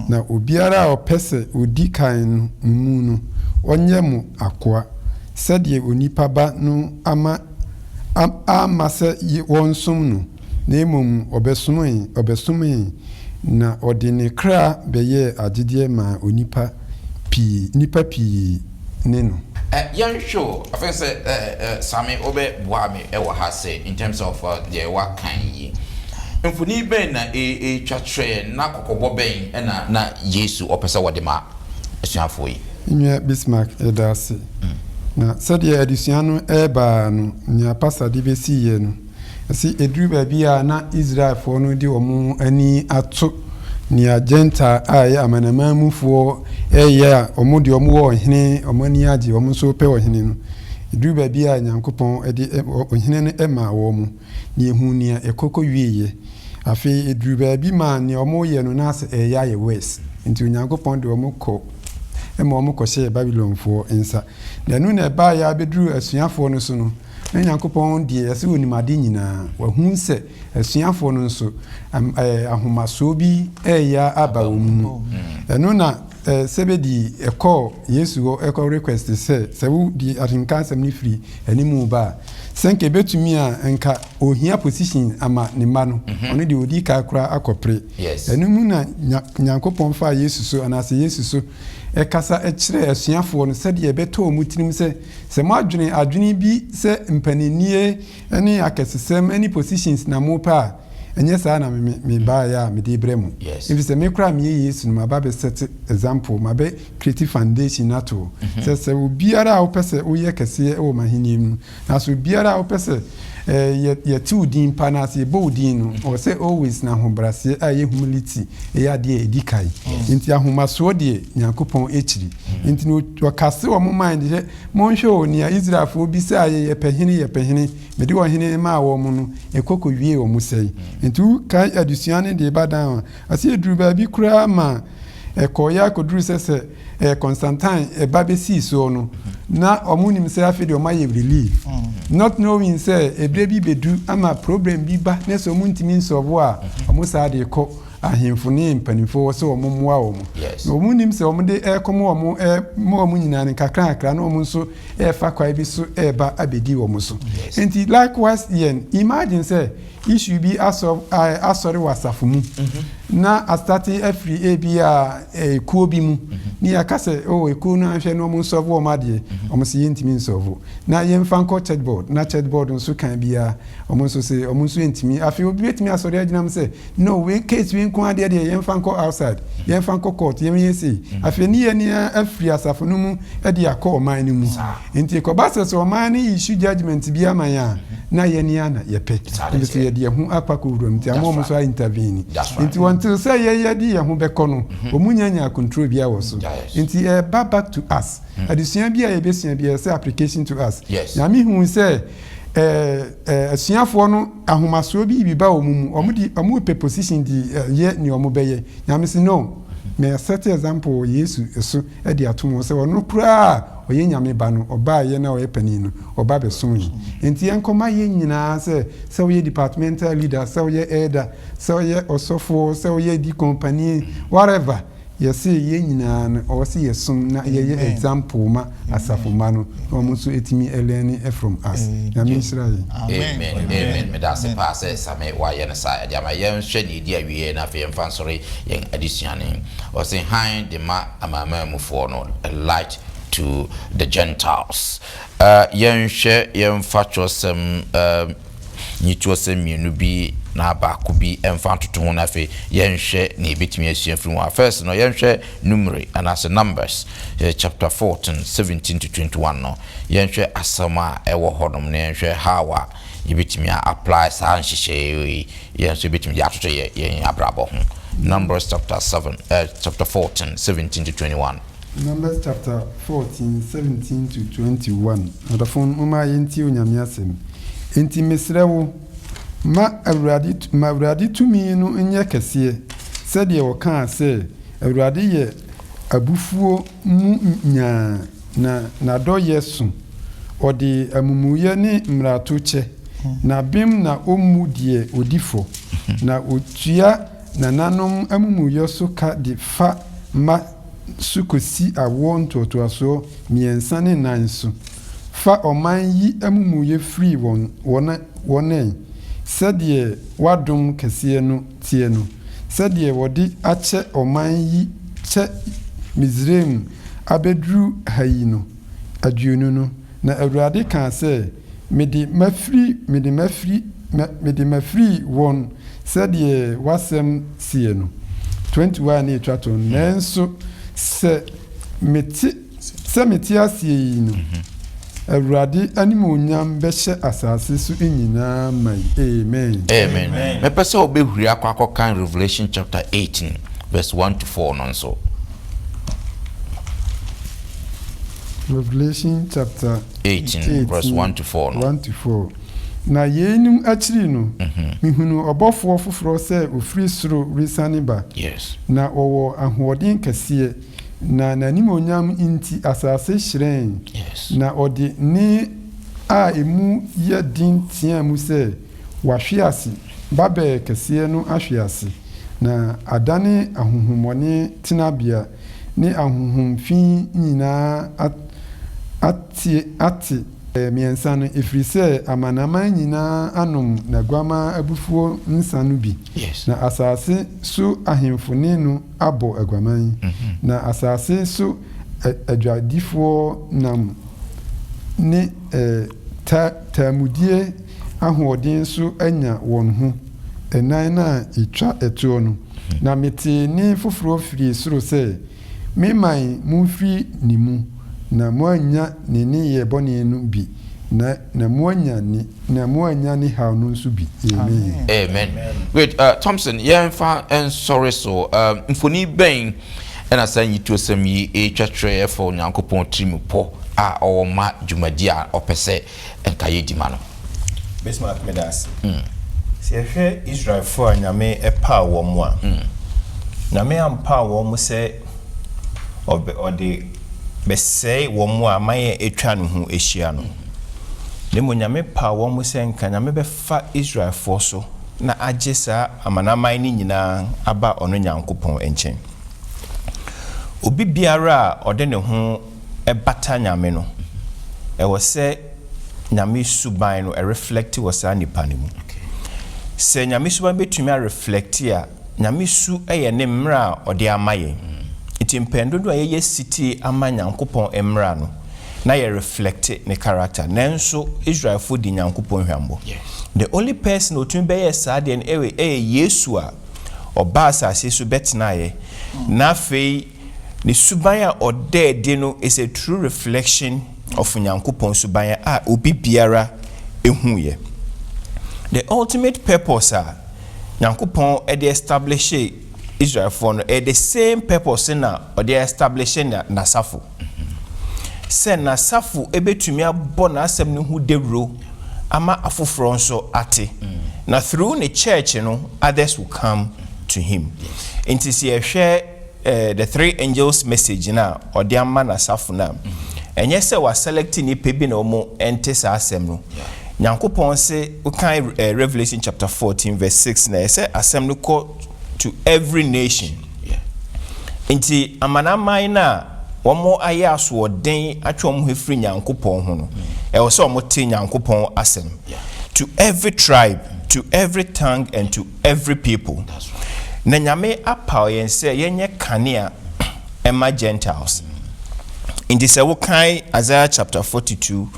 na obiara a ɔpɛ sɛ ɔdi kan no mo mu no, ɔnyɛ mo akoa, sɛdeɛ Onipa Ba no ama amma sɛ wɔnsom no, na mmom ɔbɛsomee, ɔbɛsomee, na ɔde ne kra bɛyɛɛ agyedeɛ maa onipa pii, nnipa pii ne no. Yɛnhwɛ o, afei sɛ Same wobɛ boa me wɔ ha sɛ in terms of deɛ wakan yi, mfoni bɛn na ɛretwa kyerɛ yɛn na kɔkɔbɔ bɛn na na Yesu ɔpɛ sɛ ɔde ma asuafoɔ yi? Me nua Bismarck, yɛda ase. Na sɛdeɛ adesua no reba ara no, nea Pastor de bɛsiiɛ no, Ɔse ɛduru baabi a na Israelfoɔ no de wɔn ani ato nea Gentile a ɛyɛ amanaman mufoɔ reyɛ a wɔn deɛ wɔn wɔ ɔhene, wɔn ani agye, wɔn nso repɛ ɔhene no. Ɛduru baabi a Nyankopɔn de ɔhene no maa wɔn, na yɛhuu nea ɛkɔ kɔwieeɛ. Afei ɛduru baabi maa nea wɔreyɛ no na asɛ ɛreyɛ ayɛ worse, nti Onyankopɔn de wɔn kɔ ma wɔn kɔhyɛɛ Babylonfoɔ nsa. Na ɛno na ɛbaeɛ ara bɛduruu asuafoɔ no so no, Na Nyankopɔn deɛ yɛse Onim ade nyinaa, Wahu sɛ asuafoɔ no nso ahomasoɔ bi reyɛ aba wɔn mu. Ɛno na Sebedii kɔɔ Yesu hɔ kɔ request sɛ, sɛ wo de ahenka asɛm no firi animu ba a, sɛ nka ɛbɛtumi a nka ɔhia position ama ne mma no, ɔno deɛ ɔdi ka koraa akɔpere. Ɛno mu na Nyankopɔn faa Yesu so, anaasɛ Yesu so kasa kyerɛɛ asuafoɔ no sɛdeɛ ɛbɛtɔ wɔn tirim sɛ, Sɛ moadwene adwene bi sɛ mpaninnie ne akɛsesɛm ne positions na mopɛ a, ɛnyɛ saa na me me baeɛ a mede rebrɛ mo. Ɛfiri sɛ me koraa meyɛ Yesu no maba abɛ set example, mabɛ create foundation ato hɔ sɛ sɛ obiara a wopɛ sɛ woyɛ kɛseɛ wɔ m'ahennie mu, na sɛ obiara a wopɛ sɛ Yɛ yɛte wo din pa no ase, yɛbɔ wo din no, ɔwɔ sɛ always na ahobraseɛ a ɛyɛ humility ɛyɛ adeɛ a ɛdi kan. Nti ahomasoɔ deɛ Nyankopɔn kyiri. Nti no ɔkase wɔn mind sɛ, monhwɛ o, nea Israelfoɔ bisaa yɛ, yɛpɛ hene, yɛpɛ hene, mede ɔhene maa wɔn no, ɛkɔ kɔwiee wɔn sɛe. Nti wokae adesua no de ba down a, ɔse ɛduru baabi koraa ma ɛkɔeɛ ara kɔduru sɛ sɛ eh, Constantine ɛba bɛsii soɔ no, na wɔn nim sɛ afei deɛ wɔn ayɛ relief, not knowing sɛ ɛberɛ bi bɛdu ama problem bi ba na sɛ wɔn ntumi nsɔvo a, wɔn saa de kɔ ahemfo ne mpanimfoɔ hɔ sɛ wɔn mmoa wɔn. Na wɔn nim sɛ wɔn de ɛrekɔma wɔn ɛma wɔn nyinaa no nkakra nkakra na wɔn nso ɛrefa kwae bi so ɛreba abɛdi wɔn so. Nti likewise yɛn imagine sɛ issue bi asɔ asɔre wɔ asafo mu na astate afiri ebi a ekuo bi mu ne yɛaka sɛ oh ekuo no anhwɛ na wɔn nsɔvo wɔn adeɛ, wɔn sɛ yɛntumi nsɔvo na yɛmfa nkɔ church board, na church board nso kan biara wɔn nso sɛ wɔn nso ntumi. Afei obi betumi asɔre agyina mu sɛ no wei case wei nko adeɛ deɛ yɛmfa nkɔ outside, yɛmfa nkɔ court, yɛnyɛ sei. Afei ne yɛn afiri asafo no mu de akɔ ɔman no mu. Nti kɔba sɛ sɛ ɔman no issue judgement bi ama yɛn a, na yɛn ara na yɛpɛ. Nti sɛ yɛde yɛn ho akɔ akɔwura mu nti ama wɔn nso a intervene. Nti until sɛ yɛn yɛde yɛn ho bɛkɔ no, wɔn nnya nyaa control biara wɔ so. Nti ɛba back to us. Adesua bi a yɛbɛsua biara ɛsɛ application to us. Nyame huu sɛ ɛɛ asuafoɔ no ahomasoɔ bi reba wɔn mu, wɔn de wɔn repɛ position de yɛ nea wɔn bɛyɛ. Nyame se no, mɛ set example wɔ Yesu so de ato mo sɛ ɔno koraa a ɔyɛ Nyame ba no, ɔbaeɛ na ɔyɛ panin no, ɔba bɛsom yɛn. Enti yɛnkɔma yɛn nyinaa sɛ, sɛ woyɛ departmental leader, sɛ woyɛ elder, sɛ woyɛ ɔsɔfoɔ, sɛ woyɛ deacon panin, whatever, yɛse yɛn nyinaa no, ɔwɔ sɛ yɛsom na yɛyɛ example ma asafo mma no, na wɔn nso atumi learn from us. Nyame nhyira yɛn. Amen amen medase paa sɛ same wayɛ no saa ɛde ama yɛn hwɛ nea ɛdi awieɛ na afei yɛmfa nsɔre yɛn adesua no ɔse hann de ma amanaman mufoɔ no a light to the Gentiles uh, yɛnhwɛ yɛmfa kyerɛsɛm uh, nyitoɔsɛm mmienu bi na baako bi mfa ntoto ho na afei yɛnhwɛ nea yɛbɛtumi asua firi mu a first no yɛnhwɛ Numeri anaasɛ Numbers eh, chapter 14 17 to 21 no yɛnhwɛ asɛm a ɛwɔ hɔnom na yɛnhwɛ how a yɛbɛtumi a apply saa nhyehyɛeɛ yi yɛn nso yɛbɛtumi de atoto yɛ yɛn abrabɔ ho. Numbers chapter 7 eh, chapter 14 17 to 21. Numbers chapter 14 17 to 21 Adɔfo, momma yɛntie Onyame asɛm. Enti mesrɛ wo, ma Awurade ma Awurade tumi no nyɛ kɛseɛ, sɛdeɛ ɔkaa sɛ, Awurade yɛ abufuo mu nyaa, na n'adɔeɛ so. Ɔde amumuyɛ ne mmarato kyɛ, na bem na ɔmmu deɛ ɔdi fɔ, na ɔtua nananom amumuyɔ so ka de fa mma so kɔsi awoɔ ntoatoasoɔ mmiɛnsa ne nnan so. Fa ɔman yi amumuyɛ firi wɔn, wɔn, wɔn ɛ, sɛdeɛ w'adom kɛseɛ no teɛ no, sɛdeɛ wɔde akyɛ ɔman yi kyɛ Misraim abɛduru ha yi no, aduonu no. Na awurade kaa sɛ, Mede mafiri, mede mafiri, mede mafiri wɔn sɛdeɛ w'asɛm seɛ no. 21 ne ɛtwa to no, nanso sɛ mete, sɛ mete aseɛ yi no, Awurade animuonyam bɛhyɛ asase so nyinaa ma yi. Amen. Amen. Mepɛ sɛ wobɛhuri akɔ akɔkan Revelation chapter 18 verse 1 to 4 no nso. Revelation chapter 18 verse 1 to 4 no. 1 to 4. Na yeinom akyiri no, mehunuu ɔbɔfoɔ foforɔ sɛ ɔfiri soro resiane ba, Yes. na ɔwɔ ahoɔden kɛseɛ, na n'animuonyam nti asase hyerɛnn. Yes. Na ɔde nne a emu yɛ den teaa mu sɛ, Wahwe ase, Babel kɛseɛ no ahwe ase, na adane ahonhommɔne tenabea ne ahonhom fi nyinaa ate ate mmiɛnsa no, ɛfiri sɛ amanaman nyinaa anom n'aguamaa abufuo nsã no bi, na asase so ahemfo ne no abɔ aguaman, na asase so adwadifoɔ nam ne taamudie ahoɔden so anya wɔn ho ɛnan no a ɛtwa toɔ no. Na metee nne foforɔ firii soro sɛ, Me man, momfiri ne mu, na moannya ne nneyɛɛ bɔne no bi, Na na moanya ne na moannya ne haw no nso bi. Amen. Amen. Great. Thompson, yɛmfa nsɔre so. Mfoni bɛn na saa nyituosɛm yi retwa kyerɛ ɛfa Onyankopɔn tirimupɔ a ɔwɔ ma dwumadi a ɔpɛ sɛ nka yɛdi ma no? Bismarck, meda ase. Sɛ yɛhwɛ Israelfoɔ a Nyame paw wɔn a, Nyame ampaw wɔn sɛ ɔde bɛsɛe wɔn a aman a atwa ne ho ahyia no. Na mmom Nyame paw wɔn sɛ nka Nyame bɛfa Israelfoɔ so na agye saa amanaman no nyinaa aba ɔno Nyankopɔn nkyɛn. Obi biara a ɔde ne ho bata Nyame no, ɛwɔ sɛ Nyame suban no reflect wɔ saa nipa no mu. Sɛ Nyame suban bɛtumi a reflect a, Nyame su yɛ ne mmra a ɔde ama yɛn. Nti mpɛn dodoɔ a yɛyɛ setie ama Nyankopɔn mmra no, na yɛ reflect ne character. Nanso Israelfoɔ di Nyankopɔn hwammɔ. The only person a ɔtumi bɛyɛɛ saa deɛ no ɛyɛ Yesu a ɔbaa asase so bɛtenaeɛ, na afei ne suban a ɔda adi no is a true reflection of Nyankopɔn suban a obi biara huiɛ. The ultimate purpose a Nyankopɔn de establishe Israelfoɔ no, ɛyɛ the same purpose na ɔde establishe n'asafo. Sɛ n'asafo bɛtumi abɔ n'asɛm no ho dawuro ama afoforɔ nso ate. Na through ne church no, others will come to him. Nti sɛ yɛhwɛ the three angels message no a ɔde ama n'asafo no a, ɛnyɛ sɛ waselect nnipa bi na wɔn nte saa asɛm no. Nyankopɔn se, wokan Revelation chapter 14 verse 6 na ɛsɛ asɛm no kɔ to every nation. Nti amanaman no a wɔn ayɛ asoɔden atwe wɔn ho afiri Nyankopɔn ho no, ɛwɔ sɛ wɔn te Nyankopɔn asɛm. To every tribe, to every tongue and to every people. Na Nyame apaw yɛn sɛ yɛnyɛ kanea ɛma Gentiles. Nti sɛ wokan Isaiah chapter 42,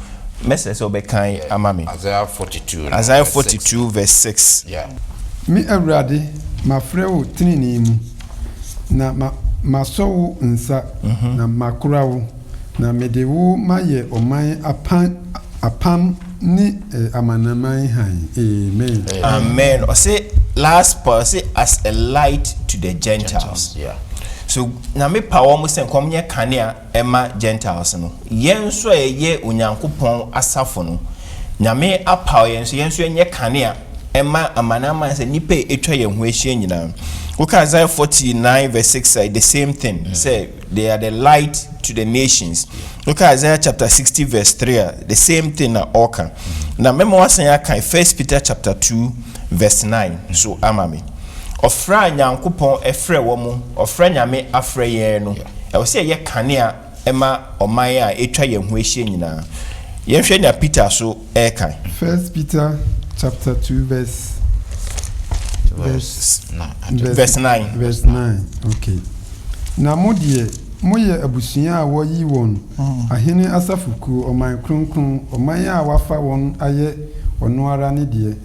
mɛsrɛ sɛ wobɛkan ama me. Isaiah 42 no, Isaiah verse 6. 42 verse 6. Me Awurade, mafrɛ wo tenenee mu, na ma masɔ wo nsa, na makora wo, na mede wo mayɛ ɔman apan apam ne amanaman hann. Amen. Amen. Ɔse last part, ɔse as a light to the Gentiles. So Nyame pa wɔn sɛ nka wɔn nyɛ kanea ɛma Gentiles no. Yɛn nso a yɛyɛ Onyankopɔn asafo no, Nyame apaw yɛn nso, yɛn nso yɛnyɛ kanea ɛma amanaman sɛ nnipa a atwa yɛn ho ahyia nyinaa. Woka Isaiah 49 verse 6 a, the same thing, sɛ they are the light to the nations. Woka Isaiah chapter 60 verse 3 a, the same thing na ɔka. Na mɛma wasan aka 1 Peter chapter 2 verse 9 so ama me. Ɔfrɛ a Nyankopɔn ɛfrɛ wɔ mo, ɔfrɛ Nyame afrɛ yɛn no, ɛwɔ sɛ yɛyɛ kanea ɛma ɔman a atwa yɛn ho ahyia nyinaa. Yɛnhwɛ nea Peter so ɛreka. First Peter chapter 2 verse verse 9. Verse 9. Okay. Na mo deɛ, moyɛ abusua a wɔyi wɔn, ahene asafokuo, ɔman kronkron, ɔman a wafa wɔn ayɛ ɔno ara ne deɛ,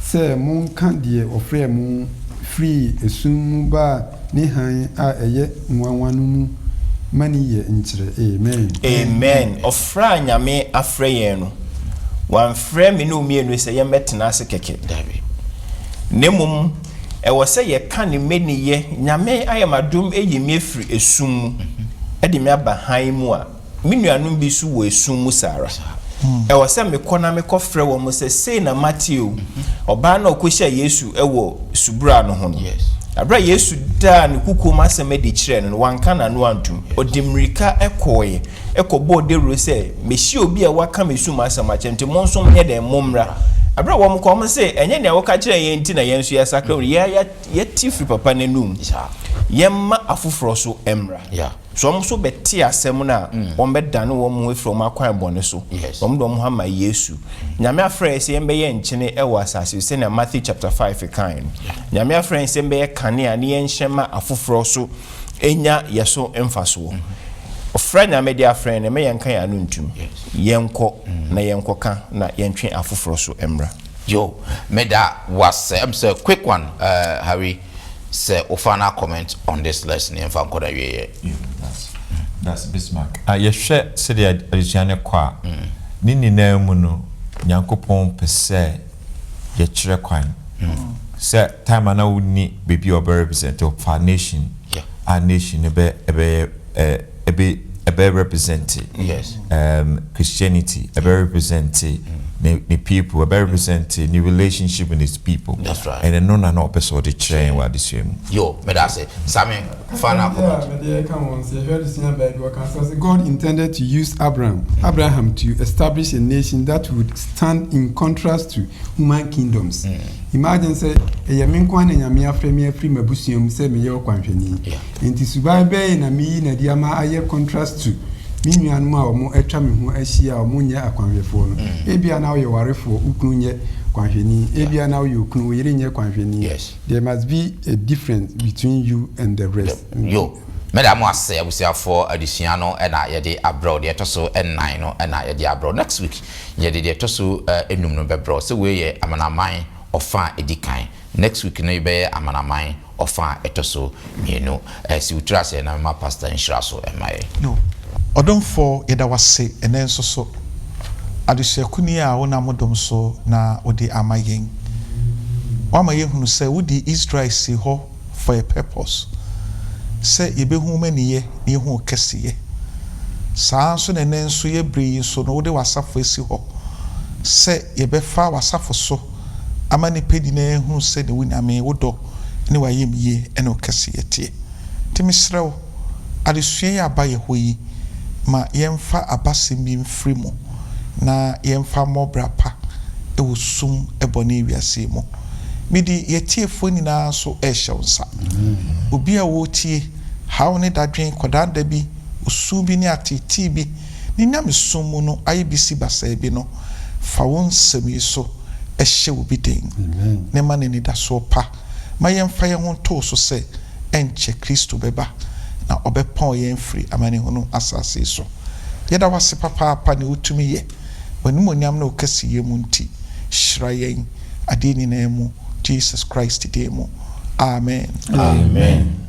sɛ monka deɛ ɔfrɛɛ mo firii esum mu baa ne hann a ɛyɛ nwanwa no mu mani yɛ nkyerɛ. Amen. Amen. Ɔfrɛ a Nyame afrɛ yɛn no, wamfrɛ me ne wo mmienu sɛ yɛmmɛtena ase kɛkɛ. Na mmom, ɛwɔ sɛ yɛka ne mmaniyɛ. Nyame ayɛ m'adom ayi me afiri esum mu de me aba hann mu a, me nuanom bi nso wɔ esum mu saa ara. Ɛwɔ sɛ mekɔ na mekɔfrɛ wɔn sɛ, sei na mate o. Ɔbaa no a ɔkɔhyiaa Yesu wɔ subura no ho no, berɛ a Yesu daa ne kokoam asɛm adi kyerɛɛ no no, wanka n'ano antom. Ɔde mmirika kɔeɛ kɔbɔɔ dawuro sɛ, Mehyia obi a waka me sum asɛm akyerɛ me, nti mo nso monyɛ dɛn? Mommra. Berɛ a wɔkɔ, wɔse, Ɛnyɛ nea woka kyerɛɛ yɛn nti na yɛn nso yɛasakra o, yɛn yɛte firi papa no anom. Yɛmma afoforɔ nso mmra. So wɔn nso bɛte asɛm no a, wɔbɛdane wɔn ho afiri wɔn akwan bɔne so, na wɔde wɔn ho ama Yesu. Nyame afrɛ yɛn sɛ yɛmbɛyɛ nkyene wɔ asase so sɛnea Matthew chapter 5 kae no. Nyame afrɛ yɛn sɛ yɛmbɛyɛ kanea na yɛnhyɛ ma afoforɔ so nya yɛ so mfasoɔ. Ɔfrɛ Nyame de afrɛ yɛn no, mma yɛnka yɛn ano ntum. Yɛnkɔ na yɛnkɔka na yɛntwe afoforɔ so mmra. Yo, meda wase. Ɛm sɛ quick one, Harry, sɛ wo final comment on this lesson yɛmfa nkɔ na wieɛ. Yo, that's, that's Bismarck. Ah, yɛhwɛ sɛdeɛ adesua no kɔ a, mm. Ne nyinaa mu no, Nyankopɔn pɛ sɛ yɛkyerɛ kwan. Sɛ time a na wonni baabi a ɔbɛ represent, ɔfa nation a nation no bɛ ɛbɛyɛ ɛ ɛbɛ ɛbɛ represent Christianity, ɛbɛ represent ne people, ɛbɛ represent ne relationship with his people. That's right. And ɛno na na ɔpɛ sɛ ɔde kyerɛ yɛn wɔ adesua mu. Yo, meda ase. Sami, final comment. Yeah, mede ɛka wɔn sɛ yɛhwɛ adesua baabi wɔka sɛ God intended to use Abraham to establish a nation that would stand in contrast to human kingdoms. Imagine sɛ ɛyɛ me nko ara na Nyame afrɛ me afiri m'abusua mu sɛ meyɛ ɔkwanhwɛni. Enti suban bɛn na meyi no adi ama ayɛ contrast to me nuanom a wɔn atwa me ho ahyia a wɔn nyɛ akwanhwɛfoɔ no? Ebia na woyɛ warefoɔ, wo kunu nyɛ kwanhwɛni. Ebia na woyɛ okunu, wo yere nyɛ kwanhwɛni. There must be a difference between you and the rest. Yo, mɛda mo ase abusuafoɔ, adesua no na yɛde abrɛ wo, deɛ ɛtɔ so nnan no na yɛde abrɛ wo. Next week yɛde deɛ ɛtɔ so nnum no bɛbrɛ wo. Sɛ wei yɛ amanaman ɔfa a ɛdi kan, next week no yɛbɛyɛ amanaman ɔfa a ɛtɔ so mmienu. Si wo tiri ase na mema pastor nhyira so mma yɛn. Yo, ɔdomfoɔ yɛda wo ase ɛnɛ nso so adesuakunni a wonam wo dom so na wode ama yɛn. Woama yɛhunu sɛ wodii Israel sii hɔ for a purpose, sɛ yɛbɛhu wo mmaniyɛ na yɛhu wo kɛseyɛ. Saa ara nso na ɛnnɛ nso yɛ berɛ yi nso no wode w'asafo asi hɔ sɛ yɛbɛfa w'asafo so ama nnipa nyinaa ahunu sɛdeɛ wo Nyame, wo dɔ ne w'ayamyie ne wo kɛseyɛ teɛ. Nti mesrɛ wo, adesua yi a aba yɛ hɔ yi, ma yɛmfa abasɛm bi mfiri mu na yɛmfa mmɔ bra pa wɔ sum bɔne wiase yi mu. Mede yɛatiefoɔ nyinaa nso rehyɛ wo nsa. Obi a ɔretie, haw ne dadwen, kɔdaanna bi, osu bi ne ateetee bi, ne nyamesom mu no ayɛ bisi basaa bi no, fa wo nsɛm yi so hyɛ obi den na ma no anidasoɔ pa. Ma yɛmfa yɛn ho nto wo so sɛ ɛnkyɛ Kristo bɛba na ɔbɛpɔn yɛn afiri amanehunu asase yi so. Yɛda wo ase papaapa nea wotumi yɛ, w'animuonyam ne wo kɛseyɛ mu nti. Hyira yɛn adeɛ nyinaa mu, Jesus Christ din mu, amen. Amen.